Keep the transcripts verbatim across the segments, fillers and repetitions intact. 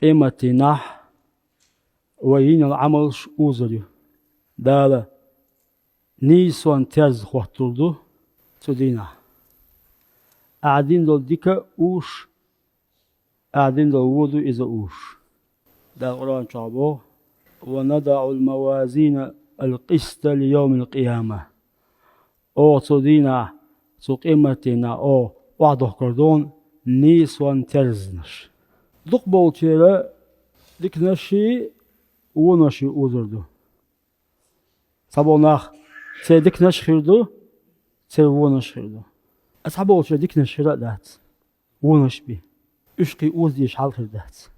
Къематдийнахь вай йина йолу Ӏамалш узур ю. Дала нийсонан терза хӀоттур ду цу дийнахь. Ахьа дина долу дика а уш, ахьа дина долу вон а иза уш. Дала Къуръан чохь боху: «Ва надаӀул мавазина ал-къиста ли йовмил къияма». Оха цу дийнахь, цу къематдийнахь оха охьадохкур ду нийсонан терзанаш. Дукхахболчеран диканашший, вонашший узур ду. Цхьаболу нах, церан диканаш а хир ду, церан вонаш а хир ду. Ткъа цхьаболчеран диканаш хир а дац, вонаш а бен. Уьш кхин узуш хьал хир дац.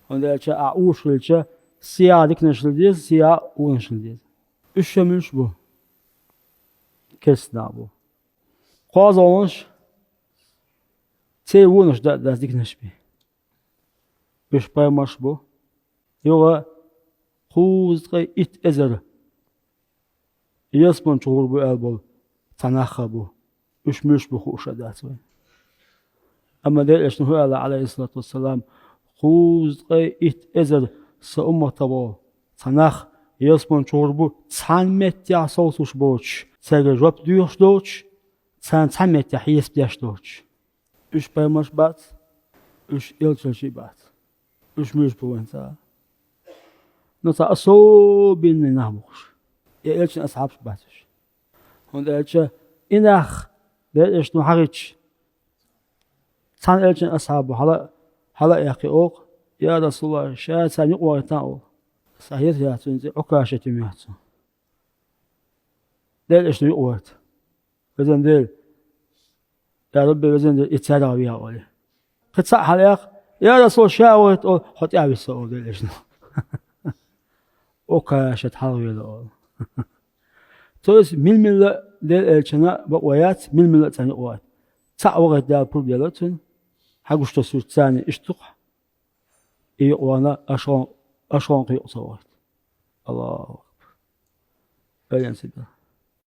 ХӀунда аьлча ахь уьш хилча, сехьа диканаш хила деза, сехьа вонаш хила деза. Уьш шен муьлш бу? Керста нах бу. КхозлагӀнаш, церан вонаш дан а дац диканаш бен. Уьш пайхамарш бу. Юха кхузткъе итт эзар ялсамани чу гӀур бу аьлла болу цхьа нах а бу. Уьш муьлш бу хууш а дац вайн. Амма Делан Элчано хӀун аьлла, Ӏалайхиссалату вассалам: «Кхузткъе итт эзар сан умматах болу цхьа нах ялсамани чу гӀур бу, цхьана меттехь совцуш боцуш, цаьрга жоп доьхуш доцуш, царна цхьана меттехь хьесап деш доцуш». Уьш пайхамарш бац, уьш элчанаш а бац. Уьш муьлш бу вайна ца хаьа. Но цхьа особенный нах бу уьш. Я элчан асхьабаш бац уьш. ХӀунда аьлча и нах Делан Элчано хьахийча, цхьана элчан асхьабо хьала, хьала а яьккхи олу: «Я Расулаллах, ша царна юкъа вахийтахьа», олу. Схьахетарехь цуьнан цӀе Ӏукашат ю моьтту цо. Делан Элчано юкъа вахийта. Везан Дела, я Рабби, везан Дела, и цаьргахь вехьа олий. Кхин цхьаъ хьалаяккха: «Я Расул, ша вахийта», олу, хьо тӀаьхьа висса олу Делан Элчано. Ӏукашат хьалхавелла олу. То есть мила-милла а Делан Элчанна бакъо яц, мила-милла а царна юкъа вахийта. Цхьаъ вахийта Дала пурба делла цунна, хьагуш тосуш царна иштта ду-кх. И юкъа вахана, аша гӀо-, аша гӀо-, кхин юкъа ца вахийта. Аллаху акбар. Везан Дела.